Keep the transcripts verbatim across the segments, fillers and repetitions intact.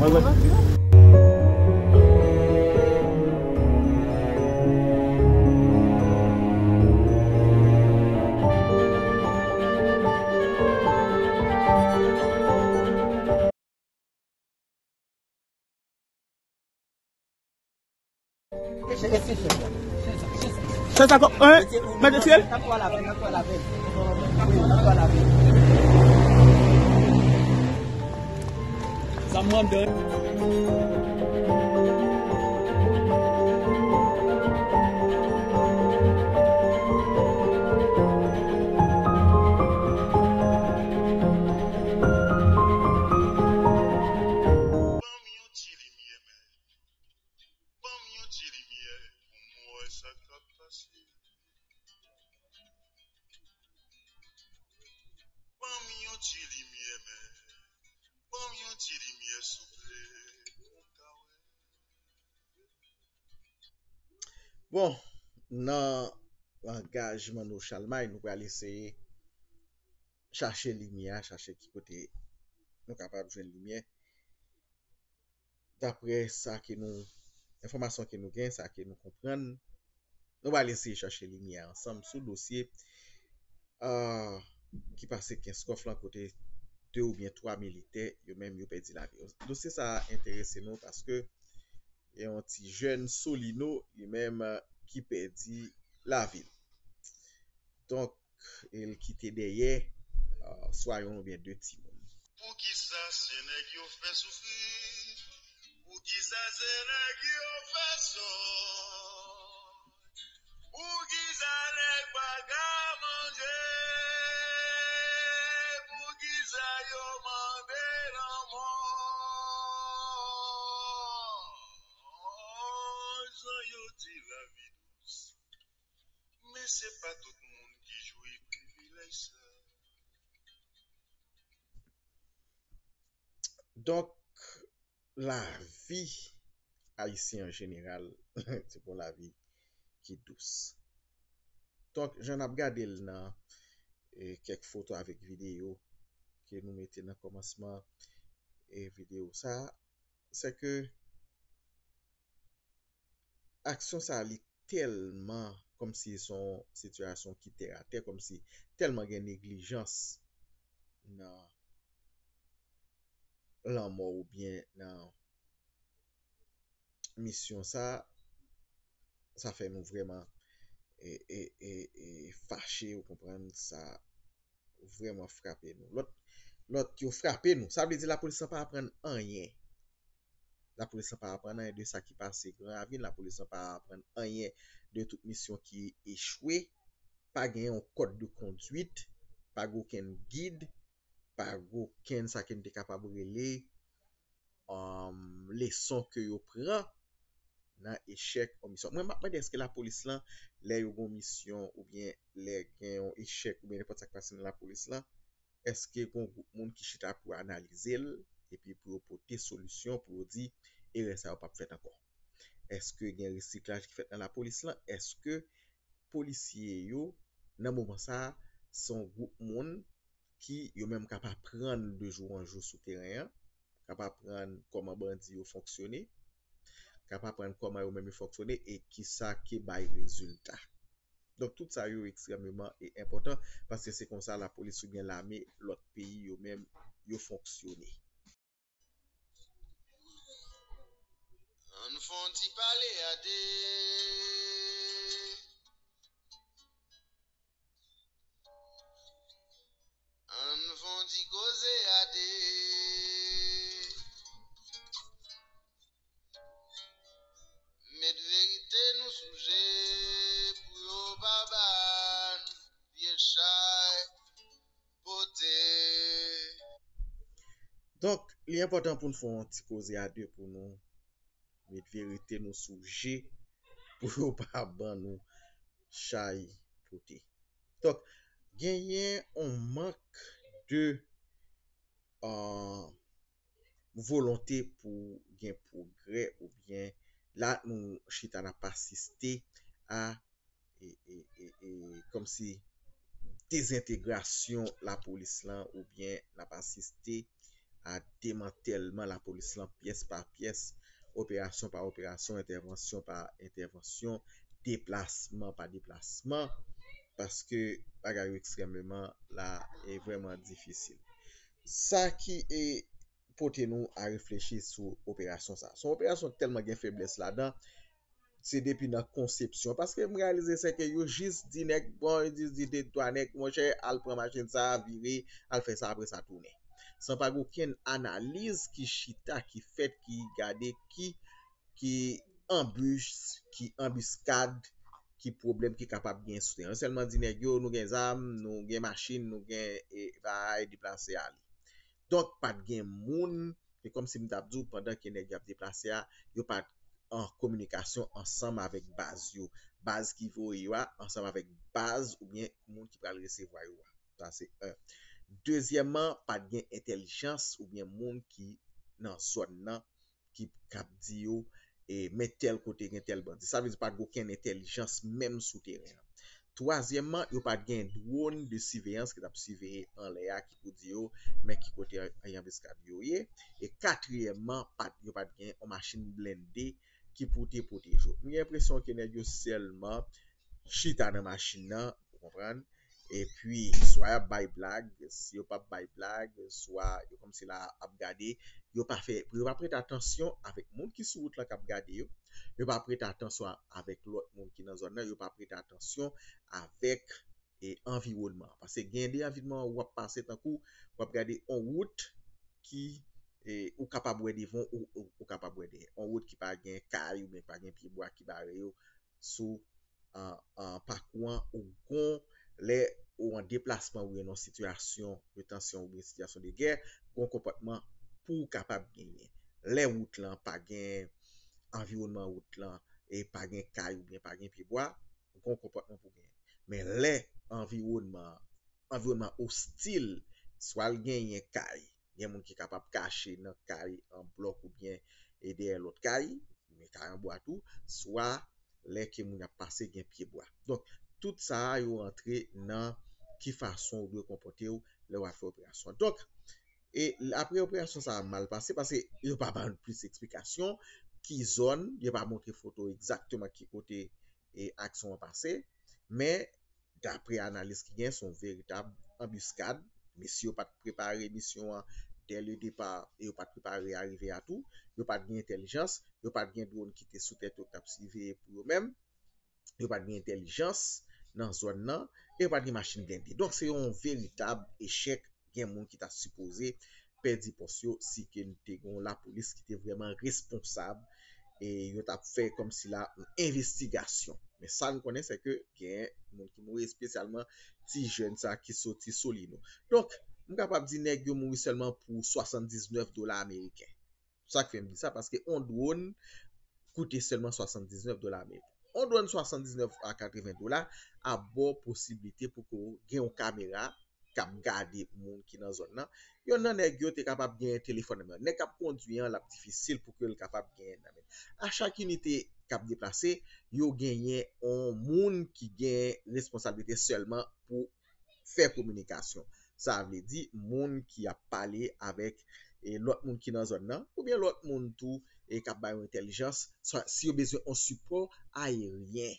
Mwen, mwen. Fè sa kò, hein? Mèt retire l. Sa m mande. Ban m yon ti limyè, men. Ban m yon ti limyè pou m wè sa k ap pase. Ban m yon ti limyè, men. Ban m yon ti limyè, souple, pou m ka wè. Bon, nan langaj Manno Chalmay, nou pral eseye chache limyè a, chache ki kote nou kapab jwenn limyè. Daprè sa ke nou, enfòmasyon ke nou gen, sa ke nou konprann, nou pral eseye chache limyè ansanm sou dosye, ah, ki pase Kenskòf lan, kote de oubyen twa militè, yo menm, yo pèdi lavi yo. Dosye sa a enterese nou paske gen yon ti jèn Solino, li menm, ki pèdi lavi l. Donk, e l kite dèyè, ah, swa youn oubyen de timoun. Poukisa se nèg yo fè soufri? Poukisa se nèg yo fè sò? Poukisa nèg pa ka manje? Poukisa yo mande lanmò? Jan yo di lavi dous, men se pa tout moun ki jwi privilèj sa. Donk, lavi ayisyen an jeneral, se pa yon lavi ki dous. Donk, jan n ap gade l nan, e, kèk foto avèk videyo ke nou mete nan kòmansman, e, videyo sa a, se ke aksyon sa a, li tèlman kòmsi se yon sitiyasyon ki tèratè, kòmsi tèlman gen neglijans nan lanmò oubyen nan misyon sa, sa fè nou vrèman, e, e, e, e, fache, ou konprann, sa vrèman frape nou. Lòt, lòt yo frape nou. Sa vle di lapolis lan pa aprann anyen. Lapolis lan pa aprann anyen de sa ki pase Gran Ravin. Lapolis lan pa aprann anyen de tout misyon ki echwe. Pa gen yon kòd de konduit, pa gen okenn gid, pa gen okenn sa ke n te kapab rele, um, leson ke yo pran nan echèk yon misyon. Mwen, m ap mande èske lapolis lan, lè yo gen yon misyon oubyen lè gen yon echèk oubyen nenpòt sa k pase nan lapolis lan, èske gen yon gwoup moun ki chita pou analize l epi pou yo pote solisyon pou yo di erè sa yo p ap fèt ankò? Èske gen resiklaj ki fèt nan lapolis lan? Èske polisye yo, nan moman sa a, se yon gwoup moun ki yo menm k ap aprann de jou an jou sou teren an, k ap aprann kòman bandi yo fonksyone, k ap aprann kòman yo menm yo fonksyone e kisa ki bay rezilta. Donk, tout sa yo ekstrèmeman e enpòtan, paske se konsa lapolis oubyen lame lòt peyi yo menm yo fonksyone. Ann fè yon ti pale a de. Ann fè yon ti koze a de. Met verite nou sou je pou yo pa ba n vye chay pote. Donk, li enpòtan pou n fè yon ti koze a de pou nou met verite nou sou je pou yo pa ban nou chay pote. Donk, genyen yon mank de, ah, volonte pou gen pwogrè oubyen la nou chita n ap asiste a e, e, e, e, kòmsi dezentegrasyon lapolis lan oubyen n ap asiste a demantèlman lapolis lan pyès pa pyès, operasyon pa operasyon, entèvansyon pa entèvansyon, deplasman pa deplasman, paske bagay yo ekstrèmeman la e vrèman difisil. Sa ki e pote nou a reflechi sou operasyon sa. Se yon operasyon ki tèlman gen feblès ladan, se depi nan konsepsyon. Paske m reyalize se ke yo jis di nèg, bon, yo jis di de twa nèg, monchè, al pran machin sa, vire, al fè sa, apre sa tounen. San pa gen okenn analiz ki chita, ki fèt, ki gade ki, ki anbich, ki anbiskad, ki pwoblèm ki kapab gen sou teren. Yo sèlman di nèg yo, nou gen zam, nou gen machin, nou gen e, bay, deplase ale. Donk, pa t gen moun, e kòmsi m t ap di w, pandan ke nèg yo ap deplase a, yo pa t an kominikasyon ansanm avèk baz yo. Baz ki voye yo a, ansanm avèk baz oubyen moun ki pral resevwa yo a. Sa se en. Dezyèmman, pa t gen entèlijans oubyen moun ki nan zòn nan ki k ap di yo, e, men tèl kote gen tèl bandi. Sa vle di pa t gen okenn entèlijans menm sou teren an. Twazyèmman, yo pa t gen dwòn de siveyans ki t ap siveye anlè a ki pou di yo men ki kote anbiskad yo ye. E katriyèmman, pa t, yo pa t gen yon machin blende ki pou te pwoteje yo. M gen enpresyon ke nèg yo sèlman chita nan machin nan, ou konprann? Epi, swa y ap bay blag, si yo p ap bay blag, swa yo kòmsi la ap gade, yo pa fè, yo pa prete atansyon avèk moun ki sou wout lan k ap gade yo, yo pa prete atansyon a- avèk lòt moun ki nan zòn nan, yo pa prete atansyon avèk e, anviwònman. Paske gen de anviwònman w ap pase tankou w ap gade yon wout ki e, ou kapab wè devan ou, ou, ou kapab wè dèyè. Yon wout ki pa gen kay oubyen pa gen pyebwa ki bare yo sou an, an pakou an ou gon lè ou an deplasman oubyen nan sitiyasyon de tansyon oubyen sitiyasyon de gè, gon konpòtman pou w kapab genyen. Lè wout lan pa gen anviwònman wout lan e pa gen kay oubyen pa gen pyebwa, gon konpòtman pou genyen. Men lè anviwònman anviwònman ostil, swa l genyen kay, gen moun ki kapab kache nan kay an blòk oubyen e dèyè lòt kay, men kay an bwa tou, swa lè ke moun ap pase gen pyebwa. Donk, tout sa a yo rantre nan ki fason ou dwe konpòte w lè w ap fè operasyon. Donk, e apre operasyon sa a mal pase, paske yo pa ban nou plis eksplikasyon, ki zòn, yo pa montre foto egzakteman ki kote e aksyon an pase, men dapre analiz ki gen, se yon veritab anbiskad. Mesye yo pa t prepare misyon an dè le depa, e yo pa t prepare arive a tou. Yo pa t gen entèlijans, yo pa t gen dwòn ki te sou tèt yo k t ap siveye pou yo menm. Yo pa t gen entèlijans nan zòn nan, e yo pa t gen machin blende. Donk, se yon veritab echèk. Gen moun ki ta sipoze pèdi pòs yo si ke n te gen yon lapolis ki te vrèman responsab e yo t ap fè kòmsi la yon envestigasyon. Men sa n konnen, se ke gen moun ki mouri, espesyalman ti jèn sa ki soti Solino. Donk, m kapab di nèg yo mouri sèlman pou swasanndiznèf dola ameriken. Sa k fè m di sa, paske yon dwòn koute sèlman swasanndiznèf dola ameriken. Yon dwòn swasanndiznèf a katreven dola ap ba w posiblite pou ke w gen yon kamera k ap gade moun ki nan zòn nan. Yonn nan nèg yo te kapab gen telefòn nan men l. Nèg k ap kondwi an, l ap difisil pou ke l kapab genyen nan men l. A chak inite k ap deplase, yo genyen yon moun ki gen responsablite sèlman pou fè kominikasyon. Sa vle di moun ki ap pale avèk e, lòt moun ki nan zòn nan, oubyen lòt moun tou e, k ap bay yon entèlijans, swa si yo bezwen yon sipò ayeryen.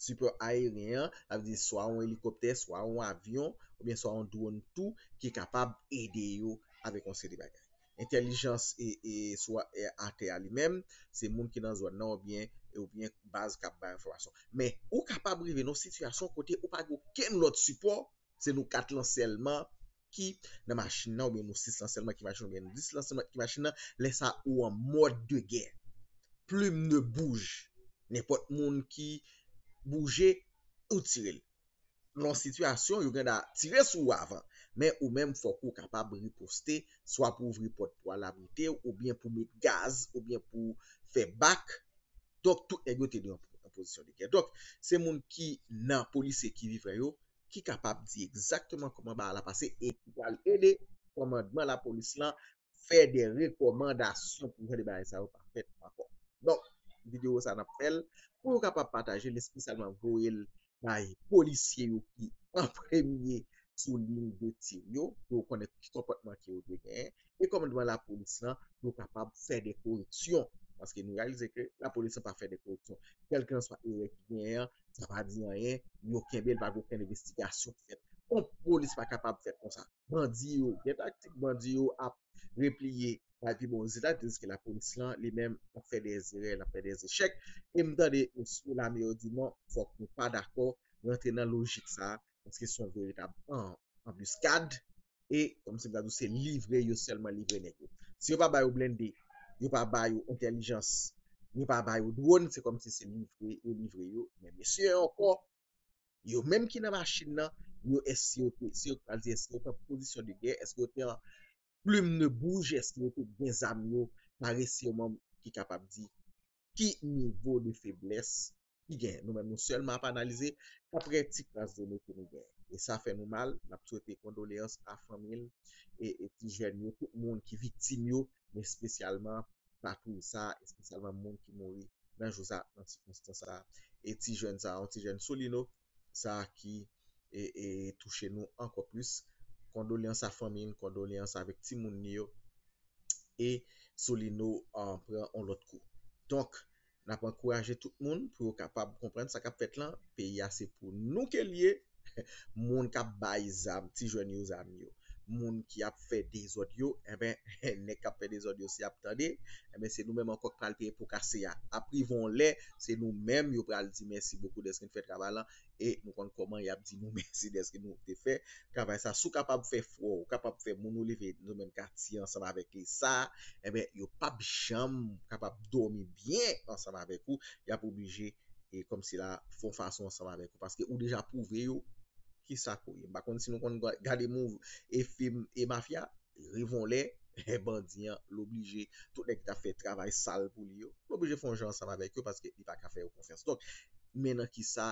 Sipò ayeryen an, sa vle di swa yon elikoptè, swa yon avyon, oubyen swa yon dwòn tou ki kapab ede yo avèk yon seri de bagay. Entèlijans e, e swa e, atè a li menm, se moun ki nan zòn nan oubyen, e, oubyen baz k ap bay enfòmasyon. Men, ou kapab rive nan yon sitiyasyon kote ou pa gen okenn lòt sipò, se nou kat lan sèlman ki nan machin nan, oubyen nou sis lan sèlman ki machin, oubyen nou dis lan sèlman ki machin nan, lè sa ou an mòd de gè. Plume ne bouge. Nenpòt moun ki bouje, ou tire l. Nan yon sitiyasyon, yo gen dwa tire sou ou avan. Men ou menm, fòk ou kapab riposte, swa pou ouvri pòt pou al abrite w, oubyen pou met gaz, oubyen pou fè bak. Donk, tout nèg yo te nan pozisyon de gè. Donk, se moun ki nan polisye ki vivan yo, ki kapab di egzakteman kòman bagay la pase e ki pral ede kòmandman lapolis lan fè de rekòmandasyon pou jan de bagay sa yo pa fèt ankò. Donk, videyo sa n ap fè l pou yo kapab pataje l, espesyalman voye l bay polisye yo ki an premye sou liy de tir yo, pou yo konnen ki konpòtman ke yo dwe genyen, e kòmandman lapolis lan, pou yo kapab fè de koreksyon. Paske nou reyalize ke lapolis lan pa fè de koreksyon. Kèlkanswa erè ki genyen an, sa pa di anyen, yo kenbe l, pa gen okenn envestigasyon ki fèt. Yon polis pa kapab fè konsa. Bandi yo, gen taktik bandi yo ap repliye, bay pi bon rezilta, tandiske lapolis lan, li menm, ap fè de erè, l ap fè de echèk. E m tande mesye lame yo di non, fòk nou pa dakò rantre nan lojik sa a, paske se yon veritab an, anbiskad, e kòmsi m ta di w, se livre yo sèlman livre nèg yo. Si yo pa ba yo blende, yo pa ba yo entèlijans, yo pa ba yo dwòn, se kòmsi se livre yo livre yo. Men mesye yo ankò, yo menm ki nan machin nan, yo èske yo te, si yo pral di èske yo te an pozisyon de gè, èske yo te an plim de bouj, èske yo te gen zam yo, pa resi yon manm ki kapab di ki nivo de feblès ki gen. Nou menm, nou sèlman ap analize aprè ti kras done ke nou gen. E sa fè nou mal, n ap swete kondoleyans a fanmi l e, e ti jèn yo, tout moun ki viktim yo, men espesyalman patwouy sa, espesyalman moun ki mouri nan jou sa, nan sikonstans sa. E ti jèn sa, yon ti jèn Solino, sa ki e, e touche nou ankò plis. Kondoleyans a fanmi l, kondoleyans avèk timoun li yo. E Solino an pran yon lòt kou. Donk, n ap ankouraje tout moun pou yo kapab konprann sa k ap fèt lan. Peyi a se pou nou ke l ye. Moun k ap bay zam, ti jèn yo zam yo, moun ki ap fè dezòd yo, enben, nèg k ap fè dezòd yo, si y ap tande, enben, se nou menm ankò k pral peye po kase a. Ap rive yon lè, se nou menm yo pral di mèsi bokou dèske n fè travay lan, e nou konn kòman y ap di nou mèsi dèske nou te fè travay sa. Si w kapab fè frè w, ou kapab fè moun ou leve, nou menm katye ansanm avèk li, sa, enben, yo p ap janm kapab dòmi byen ansanm avèk ou, y ap oblije e kòmsi la fè yon fason ansanm avèk ou, paske ou deja pwouve yo ki sa ke w ye. M pa konn si nou konn ga- gade mouv e fim e mafya, rive yon lè, bandi an, l oblije, tout nèg ki t ap fè travay sal pou li yo, l oblije fè yon jan ansanm avèk yo, paske li pa ka fè yo konfyans. Donk, men nan ki sa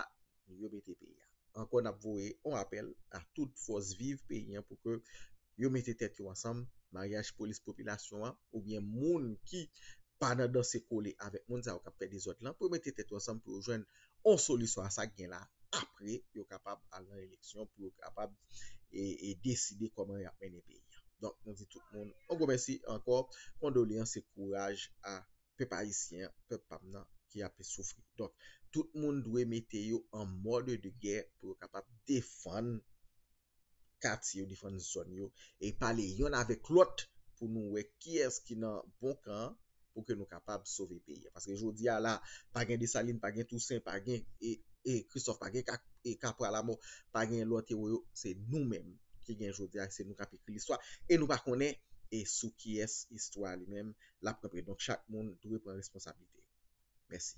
yo mete peyi a. Ankò, n ap voye yon apèl a tout fòs viv peyi an pou ke yo mete tèt yo ansanm, maryaj polis popilasyon an, oubyen moun ki pa nan danse kole avèk moun sa yo k ap fè dezòd lan, pou yo mete tèt yo ansanm pou yo jwenn yon solisyon a sa k gen la. Apre, yo kapab al nan eleksyon pou yo kapab e, e deside kòman y ap mennen peyi a. Donk, nou di tout moun yon gwo mèsi ankò, kondoleyans e kouraj a pèp ayisyen an, pèp pa m nan ki ap soufri. Donk, tout moun dwe mete yo an mòd de gè pou yo kapab defann katye yo, defann zòn yo, e pale yonn avèk lòt pou nou wè kiyès ki nan bon kan an pou ke nou kapab sove peyi a. Paske jodi a la, pa gen Desalin, pa gen Tousen, pa gen e, e Kristòf, pa gen Ka- e Kapra Lamò, pa gen lòt ewo yo, se nou menm ki gen jodi a, se nou k ap ekri listwa. E nou pa konnen e sou kiyès istwa li menm l ap kanpe. Donk, chak moun dwe pran responsablite yo. Mèsi.